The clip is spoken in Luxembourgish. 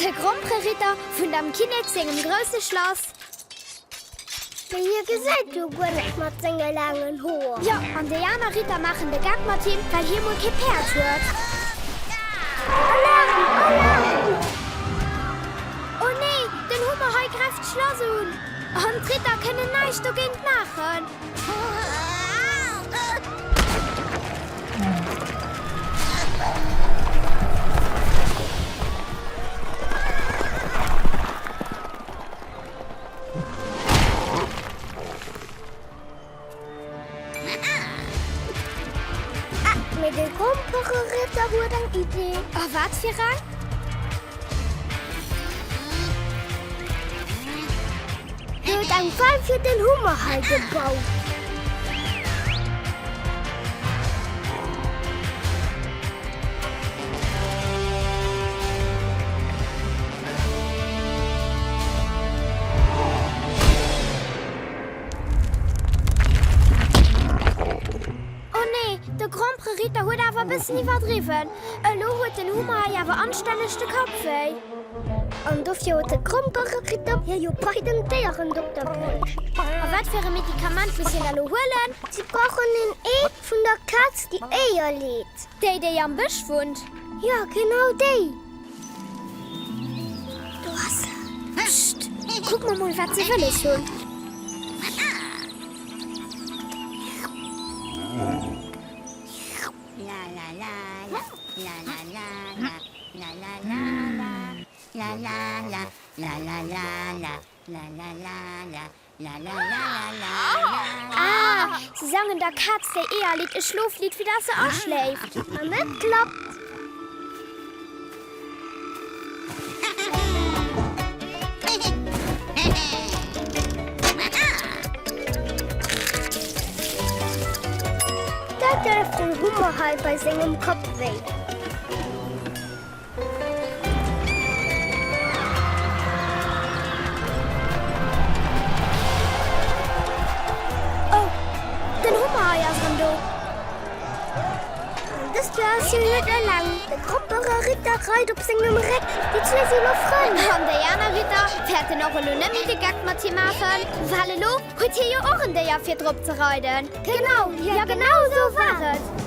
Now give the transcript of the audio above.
De Grompereritter vun dem Kinnek sengem grousse Schlass. Mee hie gesäit jo guer net mat senge laangen Hoer. Jo, an déi aner Ritter maachen de Geck mat him, well hie mol kee Päerd huet. Alarm! Alarm! Oh nee, den Hummer hei gräift d'Schlass un! An d'Ritter kënnen näischt dogéint maachen. Ah, mee de Grompereritter huet eng Idee. A wat fir eng? Hie huet eng Fal fir den Hummer hei gebaut. Oh nee, de Grompereritter huet awer e bëssen iwwerdriwwen. Elo huet den Hummer hei awer anstänneg de Kapp wéi. An dofir huet de Grompereritter hie jo bei den Déierendokter bruecht. A wat fir e Medikament muss hien elo huelen? Si brauchen een Ee vun der Kaz, déi Eeër leet. Déi, déi am Bësch wunnt? Jo, genau déi. Do ass se. Pscht! Kuck mer mol, wat se wëlles hunn. Ah, se sangen der Kaz déi Eeër-Lidd e Schloflidd, fir dass se aschléift. An et klappt. Dat hëlleft dem Hummer hei bei sengem Kappwéi. Oh, den Hummer hei ass erëm do. An dëst Joer ass hien net eleng. De Gromperer Ritter reit op sengem Réck. Déi zwee si lo Frënn. An déi aner Ritter fäerten och elo net méi de Geck mat him maachen, well elo huet hie jo och en Déier fir drop ze reiden. Genau, jo genau esou war et.